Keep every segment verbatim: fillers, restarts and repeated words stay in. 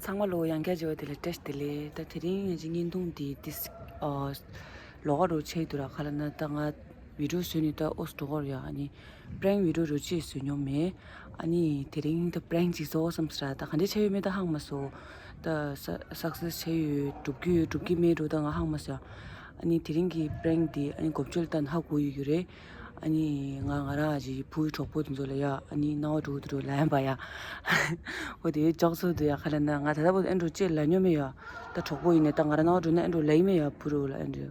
ཚང་མ་ལོ་ཡང་བསྐྱར་མཇལ་བ་དེ་ལ་བཀྲ་ཤིས་བདེ་ལེགས། ད་དེ་རིང་ངེད་ཀྱི་བརྙན་ཐུང་འདི་ཏིས་ཨ་ལོགས་ཀ་འགྲོ་ཆེ་ཡི་འདུག་ར། ག་ལ་ན་ད་ང་བི་ཌིའོ་བཟོས་ནས་ད་ཨོས་འགྲོ་གོ་ར་ཡ། ཨ་ནི་པ་རེང་བི་ཌིའོ་འགྲོ་ཅེས་བཟོས་མྱོང་མེད། ཨ་ནི་དེ་རིང་ད་པ་རེང་ཅིག་བཟོ་བསམ་ས་ར། ད་ག་འདྲ་ཆེ་ཡོད་མེད་ད་ཧང་མ་སོ། ད་ས་སག་སེས་ཆེ་ཡོད་འགྲུབ་ཀྱི་ཡོད་འགྲུབ་ཀྱི་མེད་འགྲོ་ད་ང་ཧང་མ་སོ་ཡ། ཨ་ནི་དེ་རིང་གི་པ་རེང་འདི་ཨ་ནི་གོ་བཅོལ་ད་ཧ་གོ་ཡོད་རྒྱུ་རེད། ཨ་ནི་ང་ང་རང་ཨ་ཅེ་བུའི་གྲོགས་པོ་དེ་ཚོ་ལ་ཡ་ཨ་ནི་སྣང་བ་འགྲོ་འདུག་ལ་ཡ་པ་ཡ། འོ་དེ་ཅོག་ཚོ་དུ་ཡ་ག་ལ་ན་ང་ད་ལྟ་བུ་ཨེ་འགྲོ་ཅེས་ལ་ཉོ་མེད་ཡ། ད་གྲོགས་པོ་ཡིན་ནས་ད་ང་རང་སྣང་བ་འགྲོ་ན་ཨེ་འགྲོ་ལ་ཡིན་མེད་ཡ་བུ་རུ་ལ་ཨེ་འགྲོ།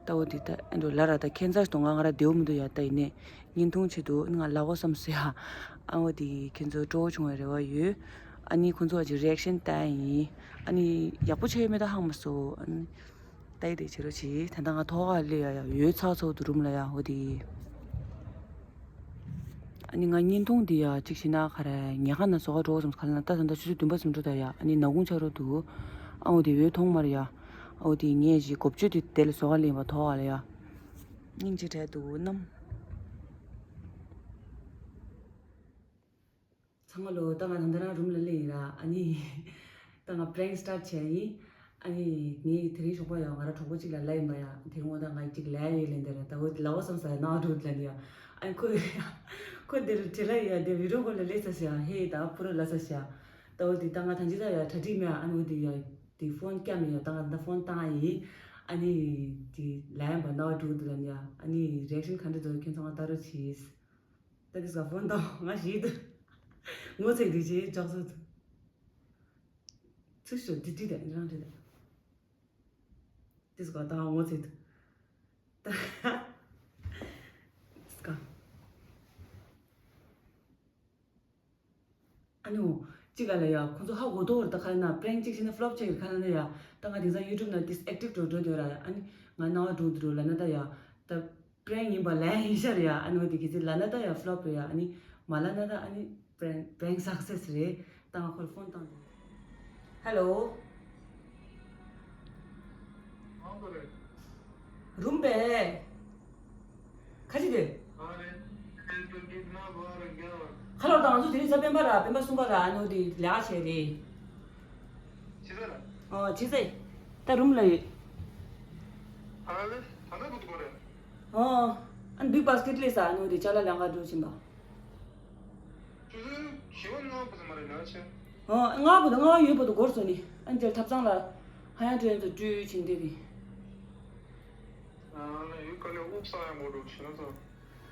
ད་འོ་དེ་ད་ཨེ་འགྲོ་ལ་ར་ད་ཁྱེད་ཚ་ཞིག་དང་ང་ང་ར་བདེ་བོ་མི་འདུག་ཡ། ད་ཡིན་ནས་བརྙན་ཐུང་ཆེད་དུ་ང་ལ་བོ་བསམ་སོ་ཡ། ཨ་འོ་དེ་ཁྱེད་ཚོ་སྤྲོ་བོ་བྱུང་བའི་རེ་བ་ཡོད། ཨ་ནི་ཁོང་ཚོ་ཨ་ཅེ་རི་ཨེག་ཤན་ལྟ་ཡིན། ཨ་ནི་ཡག་པོ་ཆེ་ཡོད་མེད་ད་ཧང་མ་སོ། ཨ་ནི། ལྟ་ཡི་དེ་བྱེད་རོགས་གྱིས། ད་ལྟ་ང་ཐོག་ཁ་སླེབས་ཡ་ཡ་ཡོད་ཚག་ཚོག་ཏུ་རུམ་ལ་ཡ་འོ་དེ། ཨ་ནི་ང་བརྙན་ཐུང་འདི་ཡ་གཅིག་བྱས་ན་ག་རེ་ཉལ་ཁང་ནང་བཟོ་ག་འགྲོ་བསམ་ག་ལ་ན་ད་ད་ལྟ་ཆུ་ཚོད་བདུན་པ་ཙམ་འགྲོ་ད་ཡ། ཨ་ནི་ནག་ཁུང་ཆགས་རོགས་འདུག་ཨ་འོ་དེ་འོད་མཐོང་མར་ཡ། ཨ་འོ་དེ་ངས་ཅིག་གོ་བཅོས་དེ་དེ་ལ་བཟོ་ག་སླེབས་པ་ཐོག་ཁ་ལ་ཡ། སྙིང་རྗེ་བྲལ་འདུག་གནམ། ཚང་མ་ལོ། ད་ང་ད་ལྟ་རང་རུམ་ལ་སླེབས་ཡིན་ར། ཨ་ནི་ད་ང་པ་རེང་སི་ཊར་བྱས་ཡིན། ཨ་ནི་ངའི་དེ་རིང་ཞོགས་པ་ཡང་ང་རང་གྲོགས་པོ་གཅིག་ལ་ལབ་ཡིན་པ་ཡ། དེ་རིང་འོ་ད་ང་གཅིག་ལབ་ཡོད་ལན་དེ་ར། ད་འོ་ལ་བོ་བསམ་ས་ཡ་ན་འགྲོ་ལན་དེ་ཡ། ཨ་ནི་ཁོ་ཁོ་དེ་རུ་དྲི་ལ་ཡ་དེ་བི་ཌིའོ་ཀོལ་ལ་སླེབས་ས་ཤ་ཧེ་ད་ཕུ་རུ་ལ་ས་ཤ། ད་འོ་དེ་ད་ང་ཐང་ཅི་ད་ཡ་གྲ་སྒྲིག་མེད། ཨ་ནི་འོ་དེ་ཡ་དེ་ཕོན་བཀྱག་མེད་ཡ། ད་ང་ད་ཕོན་བཏང་ཡིན། ཨ་ནི་དེ་ལབ་ཡིན་པ་ན་འགྲོ་འདུག་ལན་ཡ། ཨ་ནི་རི་ཨེག་ཤན་ག་འདྲ་འདུག་ཁྱེད་ཚང་མ་ལྟ་རོགས་གྱིས། ད་དེ་སྐ་ཕོན་དང་ང་ཞིག་ཏུ་ངོ་ཚ་དུས་ཅི་ཅོག་ཚོད་དུ་ཚུགས་ཤོག་དི་དི་དང་རང་རེད། དེ་སྐ་དང་ངོ་ཚ་དུ་ད་སྐ་ཨ་ནུ་ཅི་ག་ལ་ཡ་ཁོ་ཚོ་ཧ་གོ་དོ་བར་ད་ཁ་ན་པ་རེང་ཅིག་བྱས་ན་ཕ་ལོབ་ཆགས་ཡོད་ཁ་ན་ཡ། ད་ང་དེང་སང་ཡུ་ཊུབ་ན་ཏིས་ཨེག་ཊིབ་འགྲོ་འགྲོ་འདོད་ར། ཨ་ནི་ང་སྣང་བ་འགྲོ་འདུག་ལ་ན་ད་ཡ། ད་པ་རེང་ཡིན་པ་ལན་ཡིན་ཤར་ཡ། ཨ་ནི་འོ་དེ་གི་ཚེ་ལ་ན་ད་ཡ་ཕ་ལོབ་རེད་ཡ། ཨ་ནི་མ་ལ་ན་ད་ཨ་ནི་པ་རེང་པ་རེང་སག་སེས་རེད། ད་ང་ཁོར་ཕོན་བཏང་འདུག་ཧེ་ལོ། རུམ་པས། ཁ་ཅིག་དེ། ཁ་ལོར་དང་ང་ཚོ་དེ་རིང་གཟའ་སྤེན་པ་ར་སྤེན་པ་གསུམ་པ་ར་ཨ་ནི་འོ་དེ་ལས་ཀ་བྱས་རེད། ཕྱི་ཟེར། ཨོ་ཕྱི་ཟེར། ད་རུམ་ལ་ཡོད། ཨ་ལེ། ད་ལྟ་བུ་དུ་གོ་རེད། ཨོ། ཨ་ནི་བིག་བྷ་སི་ཀེ་ཊི་ལས་ས་ཨ་ནི་འོ་དེ་ཅ་ལག་ལས་ཀ་འགྲོ་ཕྱིན་པ། ཆུ་ཚོད་བཞི་པ་ལྔ་པ་ཙམ་མ་རེད་ན་ཆེ། ཨོ་ལྔ་པོ་དང་ལྔ་པ་ཡོད་པོ་དང་འགོར་སོང་ནི། ཨ་ནི་དེར་ཐབ་ཚང་ལ་ཧ་ཡང་ཏྲེན་དུ་སྤྲུལ་ཕྱིན་དེ་རེད། ཨ་ལེ་ཡུལ་ག་ལེ་དབུགས་ས་ཡང་མོ་འགྲོ་ཕྱིན་ན་ཚོ།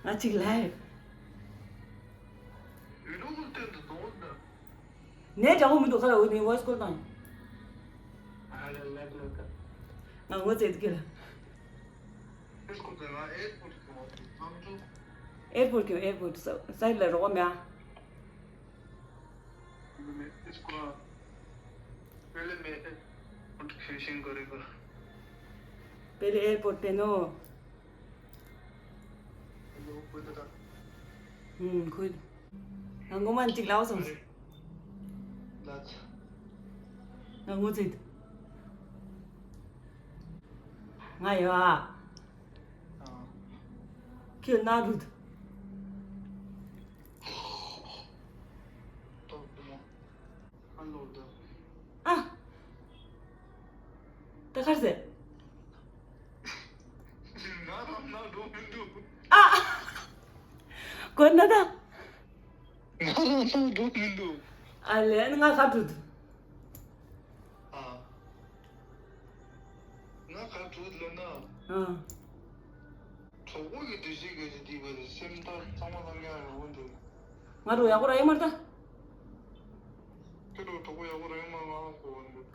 ང་གཅིག་ལ་ཡོད། ཡུལ་ལུགས་སྟོན་དུ་གཏོང་བ་ནི། ནས་དྲང་པོ་མི་འདུག་ཁ་ལ་འོ་ནི་ཝོ་ཡི་སི་ཀོལ་བཏང་། ཨ་ལེ་ལེ་ལེ་ལེ། ང་ངོ་ཚ་དུ་ཁྱེད་ལ། ཨེར་པོར་ཊི་ལ་ཨེར་པོར་ཊི་ལ་ཨེར་པོར་ཊི་ལ་ཨེར་པོར་ཊི་ལ་ཨེར་པོར་ཊི་ས་ཡིད་ལ་རོགས་མེད་ཨ། पहले मैं airport finishing करेगा। पहले एयरपोर्ट पे नो। हेलो, कोई बता। हम्म, खुद। ང་ངོ་མ་གཅིག་ལབ་སོང་། ལགས། ང་ངོ་ཚ་དུ། ང་ཡོད་ཨ། ཁྱོད་ན་རུད། ཨ། ད་གར་ཟེ། ཨ། གོན་ན་ད། ང་རང་ཚོ་འགྲོ་མི་འདུག་ཨ་ལས་ང་ག་འགྲོ་འདུག་ཨ། ང་ག་འགྲོ་ལབ་ན། ཨ། གྲོགས་པོ་གི་འདུ་ཤེས་གལ་ཆེ་འདི་བས་སེམས་ཐག་ཚང་མ་ལྷང་ཡག་ཡོང་གི་འདུག་ང་རོ་ཡག་པོ་ར་ཡོད་མ་རེད་ད། ཁྱོད་རོ་གྲོགས་པོ་ཡག་པོ་ར་ཡོད་མ་ང་གོ་བ་འདུག་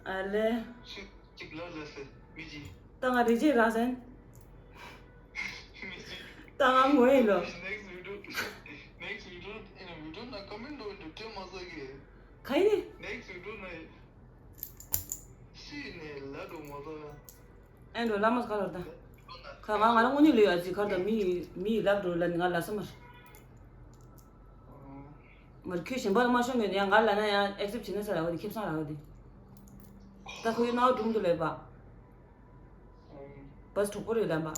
ཨ་ལེ། ཤིག་ཅིག་ལ་ལ་སེ་མི་ཇི། ད་ང་རེ་ཅིག་ར་སེན། མི་ཇི། ད་ང་ངོ་ཡིན་ལོ། Next video, next video, in a video ན་ཀོ་མེན་ཊི་འདྲ་བོ་འདྲ་སྤྲད་མ་ཟ་གི། ག་ཡིན། Next video ན་ཤི་ནས་ལ་འགྲོ་མ་ཟ། ཨེ་འགྲོ་ལ་མ་ཁ་ལོར་ད། ཁ་ང་ང་རང་དངོས་གནས་ལོས་ཡ་ཅིག་ཁར་ད་མི་མི་ལབ་འགྲོ་ལ་ང་ལ་ས་མར། མར་ཁྱོད་གཞན་པ་ལ་མ་ཤོང་གི་ཡང་ང་ལ་ན་ཡང་ཨེག་སེབ་བྱེད་ན་ས་ར་བ་དེ་ཁེབས་སང་ར་བ་དེ། ད་ཁོ་ཡོད་ན་སྒྲུང་དུ་ལས་པ། བས་གྲོགས་པོ་རེད་ལམ་པ།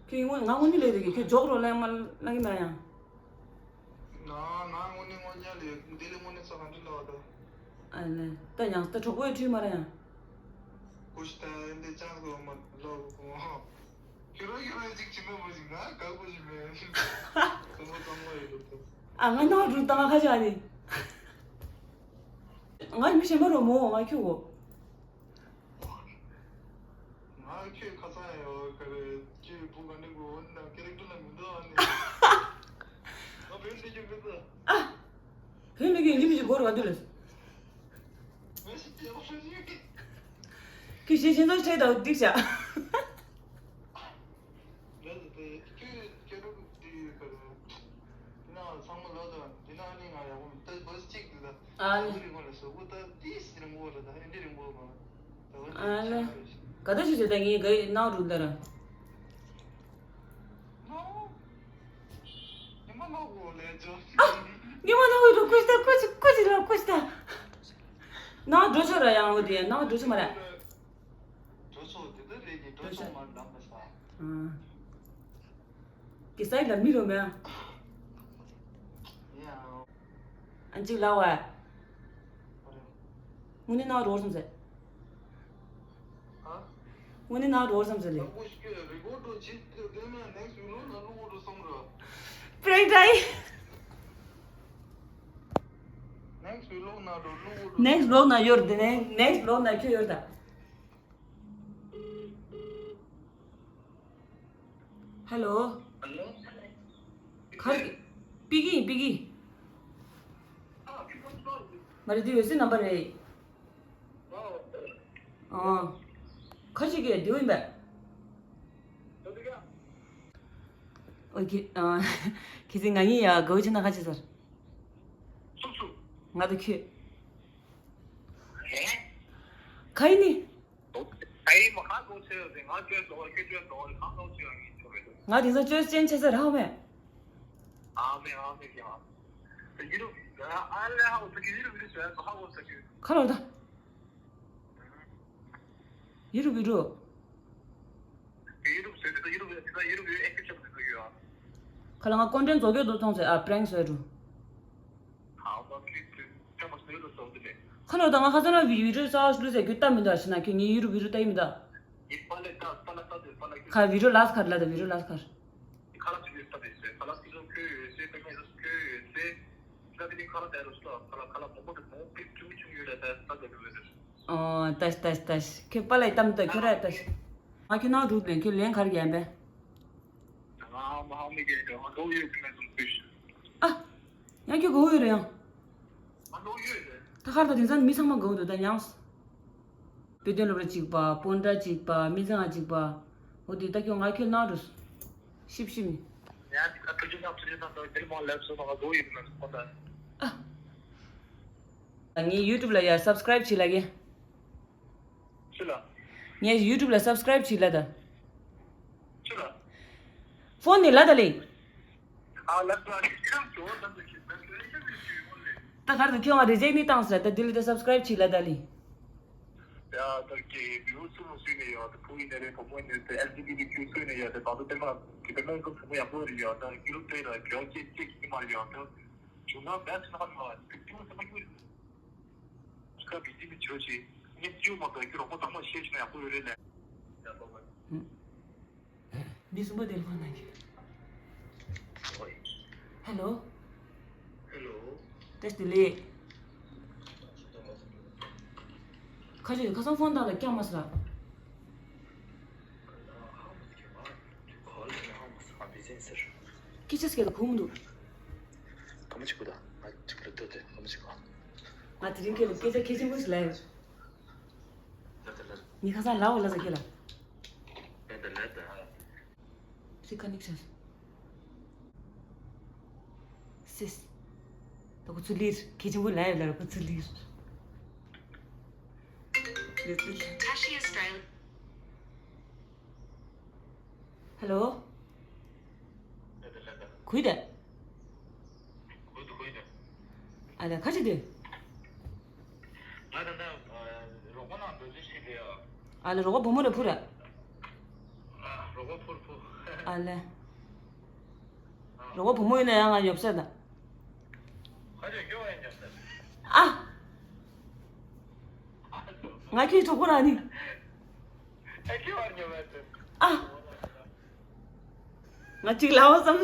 ཁྱོད་ཡིན་ངོ་ང་དངོས་གནས་ལས་རེད་གི། ཁྱོད་འཇོག་རོགས་གླེང་མ་གླེང་གི་མ་ཡང་། ང་ང་དངོས་གནས་དངོས་གནས་ལས་འདི་ལས་དངོས་གནས་ས་ག་འདྲི་ལ་བ་ད། ཨ་ལས་ད་ཡང་ད་གྲོགས་པོས་ཁྲིད་མ་རེད་ཡང་། ཀུ་ཤི་ད་འདི་ཅང་གོ་མ་ལོ་གོ། ཁྱོད་རང་ཁྱོད་རང་ཅིག་བྱེད་མེད་པ་ཞིག་ང་དགའ་པོ་ཞིག་མེད། ཙམ་པོ་ཙམ་པོ་ཡོད་འགྲོ་ད། ཨ་ང་ནང་སྒྲུང་ད་ང་ཁ་ཅག་ནི། ང་མི་གཞན་པ་རོ་མོ་ང་ཁྱོད་གོ། ང་ཁྱོད་ཁ་སང་ཡོད་ག་རེ་ཁྱོད་བུ་ག་འདྲ་གོ་འོན་ན་ཀེ་རེག་ཊར་ལ་མི་འདུག་ཨ་ནི། ང་བོད་འདི་ཁྱོད་མི་འདུག་ཨ། བོད་མི་གི་ཡིན་མི་ཞིག་གོ་ར་ག་འདུག་ལས། ང་ཞིག་ཡག་པོ་ཞིག་ཁྱོད་ཞེ་ཞེ་ཚོ་བྱས་དང་འགྲིག་བྱ། ལས་དེ་ཁྱོད་ཁྱོད་རུ་དེ་ཡོད་ག་རེ། དེ་ན་ཚང་མ་ལོ་དང་དེ་ན་ནི་ང་ཡག་པོ་མི་ད་བོད་གཅིག་དེ་ད། ཨ་ལེ། རིང་པོ་ལ་སོ་གོ་ད་ཏིས་རིང་པོ་ར་ད་ཨེ་འདྲ་རིང་པོ་མ་ད་བོད་ཨ་ལེ། གཅིག་ག་ད་ཞུ་ཞུ་ད་ངས་ག་ནང་རུ་ད་ར། ཉི་མ་ནག་པོ་ལས་ཅོ། ཉི་མ་ནག་པོ་རུ་ཀུ་ཤི་ད་ཀུ་ཤི་ཀུ་ཤི་ར་ཀུ་ཤི་ད། ནང་འགྲོ་ཆོག་ར་ཡང་འོ་དེ་ནང་འགྲོ་ཆོག་མ་ར། འགྲོ་ཆོག་དེ་ད་རེད་གི་འགྲོ་ཆོག་མ་འདམ་པ་ས། ཨ། གི་སའི་ལ་མི་རུ་མེ། ཡ། ཨན་ཅིག་ལ་བ། དངོས་གནས་ནང་རོགས་སམ་ཟེར། དངོས་གནས་ནང་རོགས་སམ་ཟེར་ལེ། པྲེང་ཏྲའི། Next vlog ན་ཡོད་དེ་ནས་next vlog ན་ཁྱོད་ཡོད་ད། Hello། Hello། གར་པི་ཀི་པི་ཀི། མ་རེད་དེ་ཡོད་སའི་རྣམ་པ་རེད། ཨོ། ཁ་ཅིག་གིས་དེ་ཡིན་པས། ཨོ་ཁྱེད་ཨ། ཁྱེད་ཚོས་ང་གཉིས་ཡ་དགའ་བོ་བྱེད་ན་ཁ་ཅིག་ཟེར། ང་དང་ཁྱོད། ག་ཡིན་ནི། ཨའི་མ་ཁ་ལོ་ཆེ་ཡོད་ཟེར་ང་ཅོས་དོ་ཁྱོད་ཅོས་དོ་ཁ་ལོ་ཆེ་ཡོད་ངས་ཆོ་རེད། ང་དེང་སང་ཅོས་ཅན་ཆེ་ས་རག་མེད། ཨ་མེ་ཨ་མེ་ཡ། ཡུ་རུ་ཨ་ལེ་ཧ་འོ་ཚ་གི་ཡུ་རུ་ཡུ་རུ་ཟེར་ཧ་འོ་ཚ་གི་ཁ་ལོ་ད། ཡུ་རུ་ཡུ་རུ། ཡུ་རུ་ཟེར་ཏེ་ཡུ་རུ་ཡུ་རུ་ཨེ་ཁི་ཆབ་ཟེར་གི་ཡོད། ཁ་ལ་ང་ཀོན་ཊེན་བཟོ་གི་འདུག་མཐོང་ཚེ་ཨ་པྲེང་བཟོས་འགྲོ། ཁ་ལོ་ད་ང་ཁ་སང་ལ་བི་བི་ཌིའོ་གསར་བ་ཞིག་བླུགས་ཟེར་ཁྱོད་ལྟ་མི་འདུག་ཤི་ན་ཁྱོད་ངའི་ཡུ་རུ་བི་རུ་ལྟ་ཡི་མི་འདུག་ཁ་བི་ཌིའོ་ལ་སི་ཁར་ལ་ད་བི་ཌིའོ་ལ་སི་ཁར། ཨོ་ཏ་ཤི་ཏ་ཤི་ཏ་ཤི་ཁྱོད་པ་ལ་ཡི་ལྟ་མི་འདུག་ཁྱོད་ར་ལྟ་ཤི། ང་ཁྱོད་ནང་འགྲོ་དོན་ཁྱོད་ལན་གར་རྒྱབ་པས། ཨ། ཡང་ཁྱོད་དགའ་བོ་ཡོད་རེད་ཡང་། ད་ཁར་ད་དེང་སང་མི་ཚང་མ་དགའ་བོ་འདུག་ད་ཡང་། དཔེ་སྟོན་སློབ་གྲྭ་གཅིག་པ་སྤོན་ཊ་གཅིག་པ་མི་ཚང་གཅིག་པ། འོ་དེ་ད་ཁྱོད་ང་ཁྱོད་ནང་འགྲོ། ཤིབ་ཤིབ་ནི། ཨ། ངའི་ཡུ་ཊུབ་ལ་ཡ་སབ་སི་ཀ་རའིབ་བྱེད་ལ་གི། ཅི་ལ། ངས་ཡུ་ཊུབ་ལ་སབ་སི་ཀ་རའིབ་བྱེད་ལ་ད། ཅི་ལ། ཕོན་ནས་ལ་ད་ལེ། ཨ་ལ་ད་ཁྱེད་རང་ཚོ་ད་ཚོ་ཁྱེད་ད་ཁྱེད་རང་ཚོ་ཁྱེད་རང་ཚོ། ད་གར་དུ་ཁྱོད་ང་རི་ཇེག་ནི་བཏང་ཟེར་ད་དེ་ལས་ད་སབ་སི་ཀ་རའིབ་བྱེད་ལ་ད་ལེ། ཡ་ད་ཀྱེ་བི་ཡུ་སུ་མོ་སུ་ནས་ཡོད་ད་བུ་ཡིན་ནས་རེད་བུ་མོ་ཡིན་ནས་རེད་ཨེལ་ཇི་བི་ཊི་ཀྱུ་སུ་ནས་ཡོད་ད་ད་དུ་དེ་མ་དེ་མ་གི་བུ་མོ་ཡག་པོ་རེད་ཡོད་ད་ཀི་ལུ་ཏེ་ལ་གྱོང་ཅེ་ཅེ་ཀི་མ་རེད་ཡོད་ད་བྱུང་ན་བེ་སི་ན་ཁ་ན་དེ་ཀི་ལུ་ས་མ་ཀི་ལུ། ཁ་བི་ཏི་མི་ཆོ་ཆེ། ངས་ཅིའུ་མ་གཏོགས་ཁྱོད་རོགས་པ་དང་མ་ཤེས་ཤེས་ན་ཡག་པོ་ཡོད་རེད་ལས། མི་གསུམ་པོ་དེ་ལ་ཕོན་གནང་གི། ཧེ་ལོ། ཧེ་ལོ། བཀྲ་ཤིས་བདེ་ལེགས། ཁ་ཤས་ཁ་སང་ཕོན་བཏང་ལ་བཀྱག་མ་སོང་། སྐད་ཆ་སྐད་ལ་གོ་མི་འདུག་ག་མ་ཅིག་གོ་ད་ང་ཅིག་ལ་ལྟོས་ཏེ་ག་མ་ཅིག་གོ། ང་དེ་རིང་ཁྱེད་ལ་སྐད་ཆ་གལ་ཆེན་པོ་ཞིག་ལབ་ཡོད། ལབ་དང་ལབ། ངས་ཁ་སང་ལབ་པ་ལབ་ས་ཁྱེད་ལ། ལབ་དང་ལབ་དང་། སི་ཀ་ནེག་ཤན། སིས། ད་ཁོ་ཚུར་ལིར་གལ་ཆེན་པོ་ལབ་ཡོད་ལ་ཁོ་ཚུར་ལིར། ཧེ་ལོ། གུས་དེ། ཨ་ལ་ཁ་ཅིག་དེ། ང་ད་ལྟ་རོགས་པ་ནང་འགྲོ་རྩིས་བྱེད་དེ་ཡོད། ཨ་ལ་རོགས་པ་བུ་མོ་རེ་ཕུ་རེ། རོགས་པ་ཕུར་ཕུ། ཨ་ལེ། རོགས་པ་བུ་མོ་ཡིན་ན་ཡང་ང་ཉོབ་སར་ད། ཁ་ཆེ་ཁྱོད་ཡང་ཉོབ་སར། ཨ། ང་ཁྱོད་གྲོགས་པོ་ར་ནི། ཨ་ཁྱོད་ཡང་ཉོབ་སར། ཨ། ང་གཅིག་ལའོ་བསམ།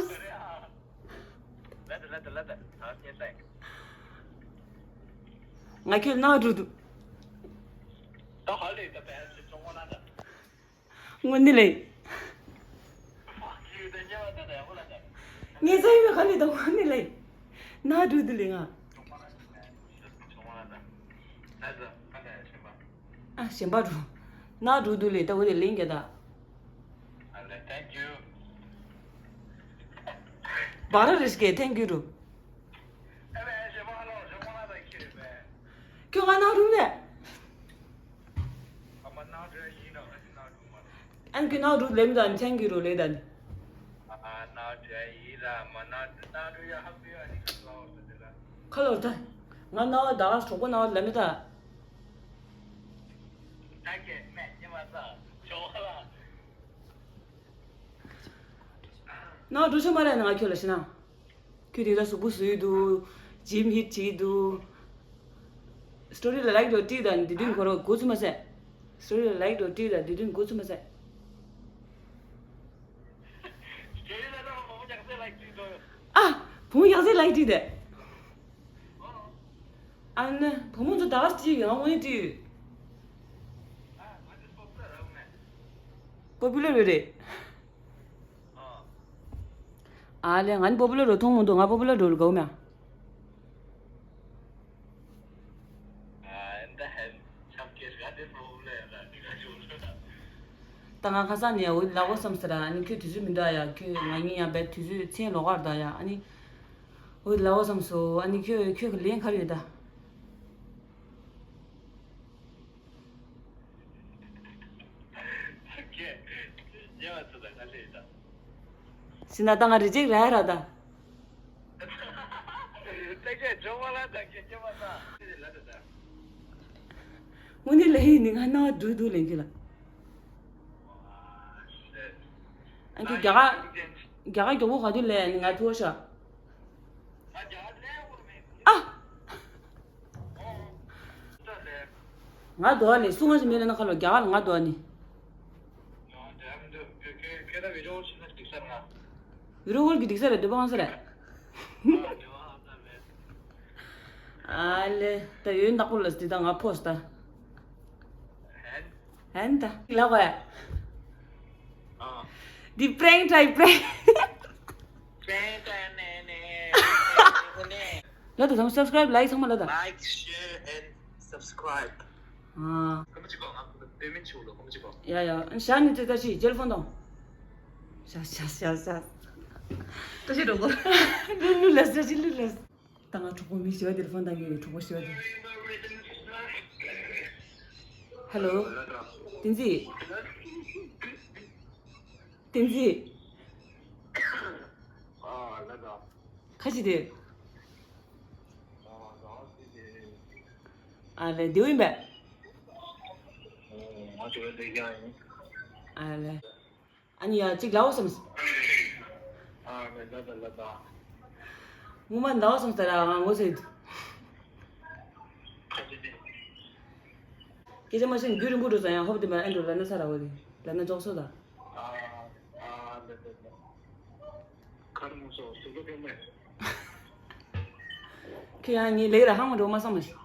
ལ་ད་ལ་ད་ལ་ད་ད་སྙེ་སའི། ང་ཁྱོད་ནག་འགྲོ་འདུག་ད་ཧ་ལས་ད་བས་སི་ཙོང་བ་ན་ད། དངོས་གནས་ལས། ངས་ཚ་ཡིན་པའི་ཁ་ལས་དང་དངོས་གནས་ལས། ན་འགྲོ་དུ་ལས་ང་། ཨ་གཞན་པ་འགྲོ། ན་འགྲོ་དུ་ལས་ད་འོ་དེ་ལེན་གྱི་ད། བ་ར་རེ་སྐད་thank you འགྲོ། ཁྱོད་ང་ནང་རུམ་ལས། ཨན་ཁྱོད་ནང་རུ་ལེམ་དང་ཆན་གྱི་རུ་ལེ་དང་། ཁ་ལོར་ད། ང་ནང་ད་གྲོགས་པོ་ནང་ལེམ་ད། ནང་འགྲོ་ཆོག་མ་རེད་ང་ཁྱོད་ལ་ཤི་ན། ཁྱོད་དེ་ལ་གཟུགས་པོ་བཟོས་འདུག་ཇིམ་ཧིཊ་བྱས་འདུག་སི་ཊོ་རི་ལ་ལའིག་འགྲོ་ཏི་དང་འདི་དུས་ཁོ་རོ་འགོ་ཚུགས་མ་ཟད། སི་ཊོ་རི་ལ་ལའིག་འགྲོ་ཏི་དང་འདི་དུས་འགོ་ཚུགས་མ་ཟད། ཨ། བུ་མོ་ཡག་སེ་ལའིག་བྲིས་དེ། ཨ་ནི་བུ་མོ་ཚོ་ད་ག་བྲིས་ཡོད་ང་དངོས་གནས་བྲིས་ཡོད། པོ་པུ་ལར་རེད། ཨ་ལེ་ང་ནི་པོ་པུ་ལར་རོ་མཐོང་མི་འདུག་ང་པོ་པུ་ལར་རོ་ལ་གའུ་མ། ད་ང་ཁ་སང་ནས་འོ་ལ་འོ་བསམ་ཟེར་ཨ་ནི་ཁྱོད་དུས་ཚོད་མི་འདུག་ཨ་ཡ་ཁྱོད་ང་གཉིས་ཡང་བས་དུས་ཚོད་ཚེ་ལོག་གར་ད་ཡ་ཨ་ནི། འོ་ལ་འོ་བསམ་སོ་ཨ་ནི་ཁྱོད་ཁྱོད་ཀྱི་ལན་ག་རེ་ཡོད་ད། ཁྱེད་ཉེ་བ་ཚོ་དང་ཁ་ཤས་དང་། ཤི་ན་ད་ང་རི་ཇེག་ར་ཡ་ར་ད། ད་ཁྱེད་ཇོ་མ་ལ་ད་ཁྱེད་ཉེ་བ་ད། ལ་ད་ད། དངོས་གནས་ལ་ཡིན་ནི་ང་ན་བ་འགྲོ་འདུག་ལེན་གྱི་ལ། ཨ་ཁྱེད་རྒྱ་གར་རྒྱ་གར་མགྱོགས་པོ་ག་དུས་ལས་ནི་ང་ཐུག་ཤག་ཨ། ང་དོ་ནི་སུ་ང་ཞིག་མེད་ལ་ན་ཁ་ལོ་རྒྱ་གར་ང་དོ་ནི། བི་རོ་ཧོལ་གི་འགྲིག་ས་རེད་འདོད་པ་ང་ས་རེད། ཨ་ལེ་ད་ཡོད་ནག་པོ་ལ་སྟི་ད་ང་ཕོ་སྟ། ཧན་ད་ལ་གོ་ཡ། འདི་པྲེང་ཀྲའི་པྲེང་། པྲེང་ཀྲའི་ནེ་ནེ། ལ་ད་ཚང་མ་སབ་སི་ཀ་རའིབ་ལའིག་ཚང་མ་ལ་ད། Like, share and subscribe. ཨ། ཁོ་མོ་ཅིག་གོ་ང་ཁོ་མོ་པེ་མེན་ཆུ་ལོ་ཁོ་མོ་ཅིག་གོ། ཡ་ཡ་ཤ་ནི་ཙེ་ཙ་ཤི་ཇེལ་ཕོན་དང་། ཤ་ཤ་ཤ་ཤ། ཙ་ཤི་རོ་གོ། ལུ་ལུ་ལ་ཙ་ཤི་ལུ་ལུ་ལ། ད་ང་གྲོགས་པོ་མི་ཞི་བ་དེ་ལ་ཕོན་བཏང་གི་ཡོད། གྲོགས་པོ་ཞི་བ་དེ། ཧེ་ལོ། བསྟན་འཛིན། བསྟན་འཛིན། ཁ་ཅིག་དེ། ཨ་ལེ་དེ་ཡིན་པས། ཨ་ལེ། ཨ་ནི་ཡ་གཅིག་ལའོ་བསམ། ཨ་ལེ་ལ་ད་ལ་ད། ངོ་མ་ལའོ་བསམ་ཟེར་ར་ང་ངོ་ཚོས། ཁ་ཅིག་དེ། སྐད་ཆ་མ་ཤེས་རྒྱུན་རིང་པོ་འགྲོ་ཙང་ཡང་ཧོབ་དེ་མ་ཨེ་འགྲོ་ལ་ན་ཚ་ར་བ་དེ་ལ་ན་འཇོག་སོ་ད། ཨ་ཨ་ལེ་ལེ་ལེ། ཁར་མོ་སོ་སུ་གོ་དེ་མེ། ཁྱོད་ཡང་ངའི་ལས་ར་ཧང་འགྲོ་མ་བསམ་མ་ཤེས།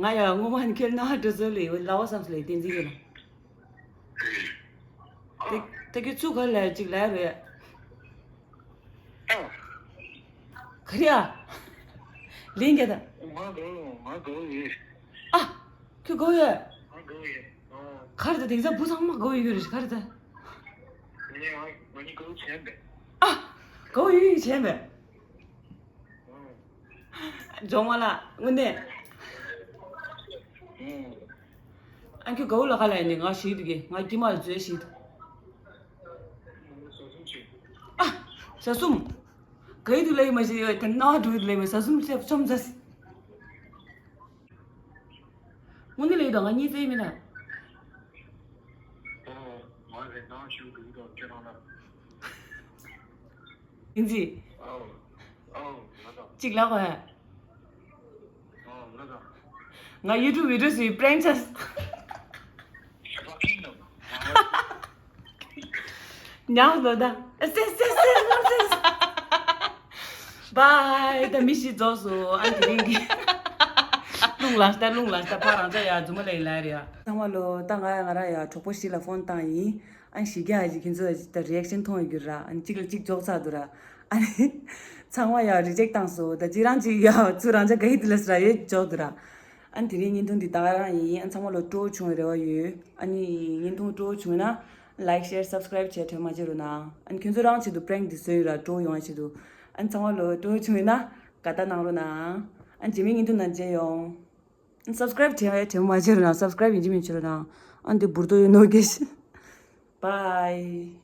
ང་ཡང་སྔོན་མ་ནི་ཁྱེད་ན་འགྲོ་ཚོད་ལས་ཡོད་ལ་བ་བསམ་ཚོད་ལས་བསྟན་འཛིན་ཡོད་ལ། དེ་དེ་ཁྱོད་ཚུགས་ག་ལ་ཅིག་ལ་རེད། ག་རེ་ཨ། ལན་རྒྱག་ད། ང་དགའ་ང་དགའ་ཡོད། ཨ། ཁྱོད་དགའ་ཡོད། ང་དགའ་ཡོད། ག་རེ་ད་དེང་སང་བུ་ཚང་མ་དགའ་ཡོད་རེད་ག་རེ་ད། ངས་ང་ང་གཉིས་དགའ་བྱས་པས། ཨ། དགའ་ཡོད་ཡོད་བྱས་པས། ཇོ་མ་ལ་དངོས་གནས། ཨ་ཁྱོད་དགའ་བོ་ལ་ཁ་ལ་ཡིན་ནི་ང་ཞིག་འདུག་གི་ང་དཀྱིལ་མ་ལ་འཛུལ་ཞིག་འདུག་ཨ། ཟ་གསུམ། ག་ཡི་དུ་ལ་ཡི་མ་ཞིག་ཡོད་དེ་ན་བ་འགྲོ་ཡི་དུ་ལ་ཡི་མ་ཟ་གསུམ་ཆེ་ཆོམ་ཟ། དངོས་གནས་ལ་ཡི་དོ་ང་གཉིས་རྩེ་ཡི་མིན་ན། རེད། ནང་ཞུགས་འགྲོ་གི་འདུག་ཁྱོད་རང་ལ། ཡིན་ཟི། ཨོ། ཨོ། ལ་དང་། གཅིག་ལ་གོ་ཡ། ཨོ། ལ་དང་། ང་ཡུ་ཊུབ་བི་ཌི་ཡོ་སི་པྲེང་ཆས། ཤ་བ་ཁིང་ནོ། ཉག་ལོ་ད། སེ་སེ་སེ་སེ། བའི། ད་མི་ཤི་རྫོགས་སོ། ཨ་ནི་དེ་རིང་གི་རླུང་ལངས་ཤག་རླུང་ལངས་ཤག་ཕར་རང་ཅག་ཡ་རྫུན་མ་ལེན་ལ་རེད་ཡ། ཚང་མ་ལོ། ད་ང་ཡ་ང་ར་ཡ་གྲོགས་པོ་ཞིག་ལ་ཕོན་བཏང་ཡིན། ཨ་ནི་ཞི་རྒྱ་ཡ་ཁྱེད་ཚོ་ད་རི་ཨེག་ཤན་མཐོང་ཡོད་རྒྱུ་ར། ཨ་ནི་གཅིག་ལ་གཅིག་འཇོག་ཚར་འདུག་ར། ཨ་ནི་ཚང་མ་ཡ་རི་ཇེག་བཏང་སོ། ད་གཅིག་རང་གཅིག་ཡ་ཚུར་རང་ཅག་ག་ཡི་དེ་ལ་སི་ར་ཡོད་འཇོག་འདུག་ར། ཨ་ནི་དེ་རིང་བརྙན་ཐུང་འདི་ད་ག་རང་ཡིན། ཨ་ནི་ཚང་མ་ལོ་སྤྲོ་བོ་བྱུང་བའི་རེ་བ་ཡོད། ཨ་ནི་བརྙན་ཐུང་སྤྲོ་བོ་བྱུང་ན་ལའིག་ཤེར་སབ་སི་ཀ་རའིབ་བྱས་དྲན་མ་བརྗེད་རོགས་གནང་། ཨ་ནི་ཁྱོད་ཚོ་རང་ཆེད་དུ་པྲེང་འདི་བཟོས་ཡོད་ར། སྤྲོ་བོ་ཡོང་བ་ཆེད་དུ། ཨ་ནི་ཚང་མ་ལོ་སྤྲོ་བོ་བྱུང་བས་ན་དགའ་རྟགས་གནང་རོགས་གནང་། ཨ་ནི་རྗེས་མའི་བརྙན་ཐུང་ནང་མཇལ་ཡོང་། ཨ་ནི་སབ་སི་ཀ་རའིབ་བྱས་དྲན་མ་བརྗེད་རོགས་གནང་། སབ་སི་ཀ་རའིབ་ཡིན་གཅིག་མིན་གཅིག་བྱེད་རོགས་གནང་། ཨ་ནི་འདི་འབུར་ཏོ་ཡོད་ནོ་གེ་ཤི། བའི།